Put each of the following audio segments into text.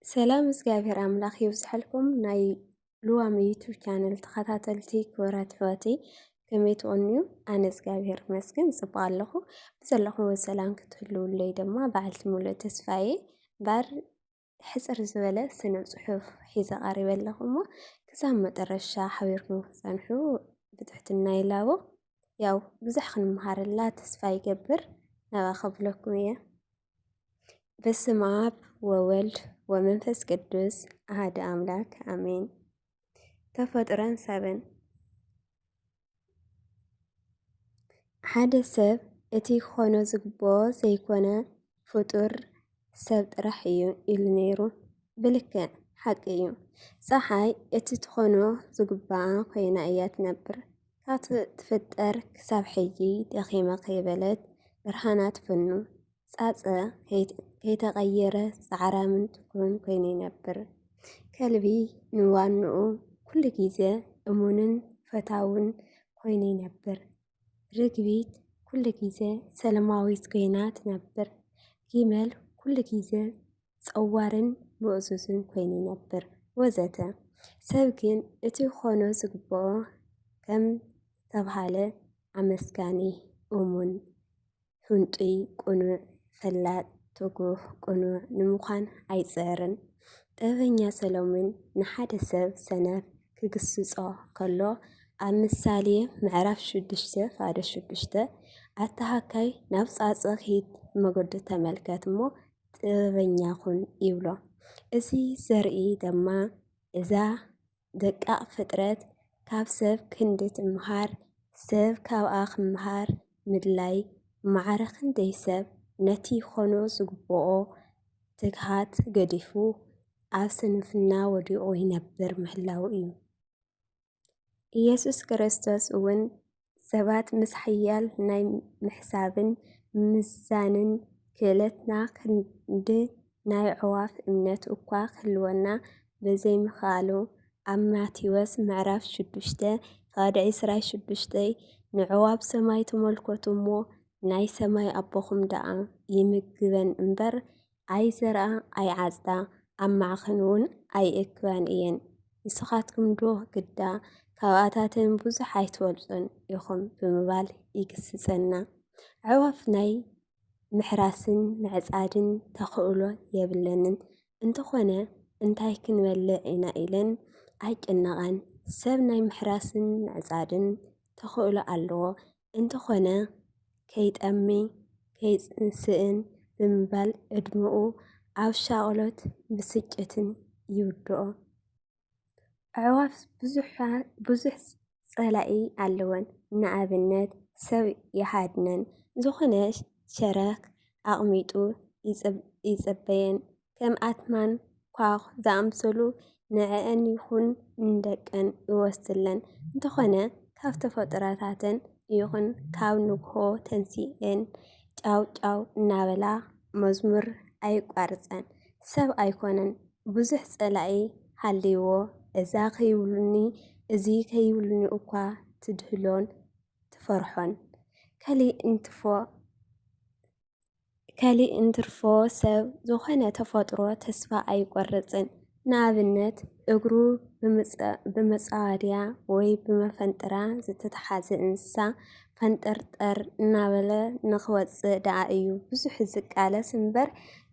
ሰላም እግዚኣብሔር ኣምላኽ ይብዝሐልኩም። ናይ ልዋም ዩቱብ ቻነል ተኸታተልቲ ክቡራት ኣሕዋተይ፣ ከመይ ትቕንዩ? ኣነ እግዚኣብሔር ይመስገን ጽቡቕ ኣለኹ። ብዘለኹም ሰላም ክትህልውለይ ድማ በዓልቲ ሙሉእ ተስፋ እየ። እምበኣር ሕጽር ዝበለ ስነ ጽሑፍ ሒዘ ቀሪበ ኣለኹ እሞ፣ ክሳብ መጠረሻ ሓቢርኩም ክትጸንሑ ብትሕትና ይላቦ። ያው ብዙሕ ክንመሃረላ ተስፋ ይገብር፣ ናብኣ ከብለኩም እየ። በስመ ኣብ ወወልድ ወመንፈስ ቅዱስ ኣሃደ ኣምላክ ኣሜን። ተፈጥሮን ሰብን። ሓደ ሰብ እቲ ክኾኖ ዝግብኦ ዘይኮነ ፍጡር ሰብ ጥራሕ እዩ ኢሉ ነይሩ። ብልክዕ ሓቂ እዩ። ጸሓይ እቲ ትኾኖ ዝግብኣ ኮይና እያ ትነብር። ካብ ትፍጠር ክሳብ ሕጂ ደኺመ ከይበለት ብርሃና ትፍኑ። ጻጸ ከይት-፣ ከይተቐየረ ጻዕራምን ትኩርን ኮይኑ ይነብር። ከልቢ ንዋንኡ ኩሉ ግዜ እሙንን ፈታውን ኮይኑ ይነብር። ርግቢት ኩሉ ግዜ ሰላማዊት ኮይና ትነብር። ጊመል ኩሉ ግዜ ጸዋርን ምእዙዝን ኮይኑ ይነብር፣ ወዘተ። ሰብ ግን እቲ ክኾኖ ዝግብኦ ከም ዝተብሃለ ኣመስጋኒ፣ እሙን፣ ህንጡይ፣ ቅኑዕ፣ ፈላጥ፣ ትጉህ፣ ቅኑዕ ንምዃን ኣይጽዕርን። ጥበበኛ ሰሎሞን ንሓደ ሰብ ሰነፍ ክግስጾ ከሎ፣ ኣብ ምሳሌ ምዕራፍ ሽዱሽተ ፋደ ሽዱሽተ፣ ኣተሃካይ ናብ ጻጸ ኺድ፣ መገዱ ተመልከት እሞ ጥበበኛ ኩን ይብሎ። እዚ ዘርኢ ድማ እዛ ደቃቕ ፍጥረት ካብ ሰብ ክንዲ ትምሃር፣ ሰብ ካብኣ ክምሃር ምድላይ፣ ማዕረ ክንደይ ሰብ ነቲ ኾኖ ዝግብኦ ትግሃት ገዲፉ ኣብ ስንፍና ወዲቑ ይነብር ምህላዉ እዩ። ኢየሱስ ክርስቶስ እውን ሰባት ምስ ሓያል ናይ ምሕሳብን ምምዛንን ክእለትና ክንዲ ናይ ኣዕዋፍ እምነት እኳ ክህልወና ብዘይምኽኣሉ፣ ኣብ ማቴዎስ ምዕራፍ ሽዱሽተ ፋደ ዕስራ ሽዱሽተ፣ "ንኣዕዋፍ ሰማይ ተመልከቱ እሞ፣ ናይ ሰማይ ኣቦኹም ደኣ ይምግበን እምበር፣ ኣይዘርኣ ኣይዓጽዳ፣ ኣብ ማዕኸን እውን ኣይእክባን እየን። ንስኻትኩም ዶ ግዳ ካብኣታተን ብዙሕ ኣይትበልጹን ኢኹም?" ብምባል ይግስጸና። ኣዕዋፍ ናይ ምሕራስን ምዕጻድን ተኽእሎ የብለንን። እንተኾነ፣ እንታይ ክንበልዕ ኢና ኢለን ኣይጨነቓን። ሰብ ናይ ምሕራስን ምዕጻድን ተኽእሎ ኣለዎ። እንተኾነ፣ ከይጠሚ፣ ከይስእን ብምባል ዕድመኡ ኣብ ሻቕሎት ብስጭትን ይውድኦ። ኣዕዋፍ ብዙሓ-፣ ብዙሕ ጸላኢ ኣለወን። ንኣብነት፣ ሰብ ይሃድነን። ዝኾነ ሸረኽ ኣቕሚጡ ይጽብ-፣ ይጸበየን። ከም ኣትማን ኳኽ ዝኣምሰሉ ንዐአን ይኹን ንደቀን ይወስድለን። እንተኾነ፣ ካብ ተፈጥሮታተን ይኹን ካብ ንግሆ ተንሲኤን ጫው ጫው እናበላ መዝሙር ኣየቋርጸን። ሰብ ኣይኮነን ብዙሕ ጸላኢ ሃልይዎ፣ እዛ ከይብሉኒ፣ እዚ ከይብሉኒ እኳ ትድህሎን ትፈርሖን። ከሊእ እንትፎ-፣ ከሊእ እንትርፎ ሰብ ዝኾነ ተፈጥሮ ተስፋ ኣይቆርጽን። ንኣብነት፣ እግሩ ብምጸ-፣ ብመጻወድያ ወይ ብመፈንጥራ ዝተተሓዘ እንስሳ ፈንጠርጠር እናበለ ንኽወጽእ ደኣ እዩ ብዙሕ ዝቃለስ እምበር፣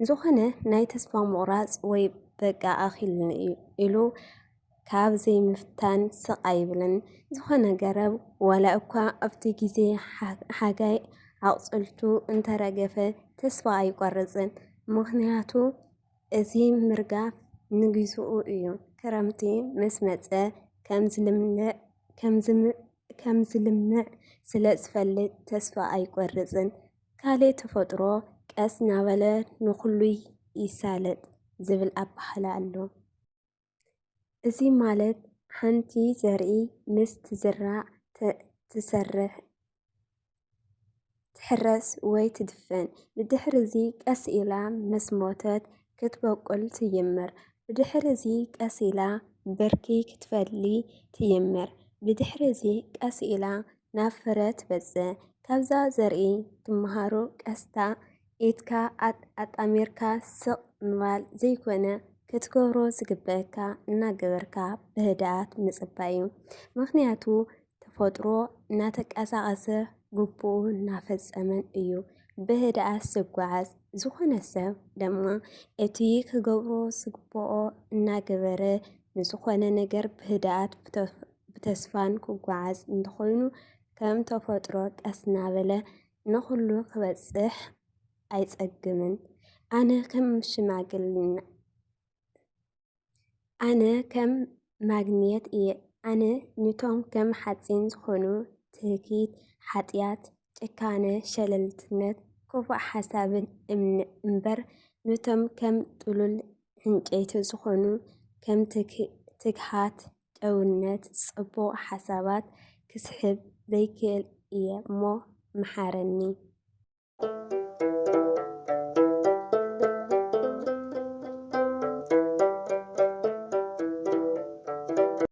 ዝኾነ ናይ ተስፋ ምቑራጽ ወይ በቃ ኣኺሉኒ እዩ ኢሉ ካብ ዘይምፍታን ስቕ ኣይብልን። ዝኾነ ገረብ ዋላ እኳ ኣብቲ ግዜ ሓ-፣ ሓጋይ ኣቑጽልቱ እንተረገፈ ተስፋ ኣይቆርጽን። ምኽንያቱ እዚ ምርጋፍ ንግዜኡ እዩ። ክረምቲ ምስ መጸ ከም ዝልምልዕ፣ ከም ዝም-፣ ከም ዝልምዕ ስለ ዝፈልጥ ተስፋ ኣይቆርጽን። ካልእ ተፈጥሮ ቀስ እናበለ ንኹሉ ይሳለጥ ዝብል ኣበሃህላ ኣሎ። እዚ ማለት ሓንቲ ዘርኢ ምስ ትዝራእ ተ-፣ ትሰርሕ፣ ትሕረስ ወይ ትድፈን። ብድሕሪ እዚ ቀስ ኢላ ምስ ሞተት ክትበቁል ትጅምር። ብድሕሪ እዚ ቀስ ኢላ ብርኪ ክትፈሊ ትጅምር። ብድሕሪ እዚ ቀስ ኢላ ናብ ፍረ ትበጽሕ። ካብዛ ዘርኢ ትመሃሩ ቀስታ ኢድካ ኣጥ-፣ ኣጣሚርካ ስቕ ምባል ዘይኮነ፣ ክትገብሮ ዝግበእካ እናገበርካ ብህድኣት ምጽባይ እዩ። ምኽንያቱ ተፈጥሮ እናተንቀሳቐሰ ግቡኡ እናፈጸመን እዩ ብህድኣት ዝጓዓዝ። ዝኾነ ሰብ ድማ እቲ ክገብሮ ዝግብኦ እናገበረ ንዝኾነ ነገር ብህድኣት ብተ-፣ ብተስፋን ክጓዓዝ እንተኾይኑ ከም ተፈጥሮ ቀስ እናበለ ንኹሉ ክበጽሕ ኣይጸግምን። ኣነ ከም ሽማግልና ኣነ ከም ማግኔት እየ። ኣነ ንቶም ከም ሓጺን ዝኾኑ ትህኪት፣ ሓጢኣት፣ ጭካነ፣ ሸለልትነት፣ ክፉእ ሓሳብን እምኒ እምበር ንቶም ከም ጥሉል ዕንጨይቲ ዝኾኑ ከም ትግ-፣ ትግሃት፣ ጨውነት፣ ጽቡቕ ሓሳባት ክስሕብ ዘይክእል እየ እሞ መሓረኒ።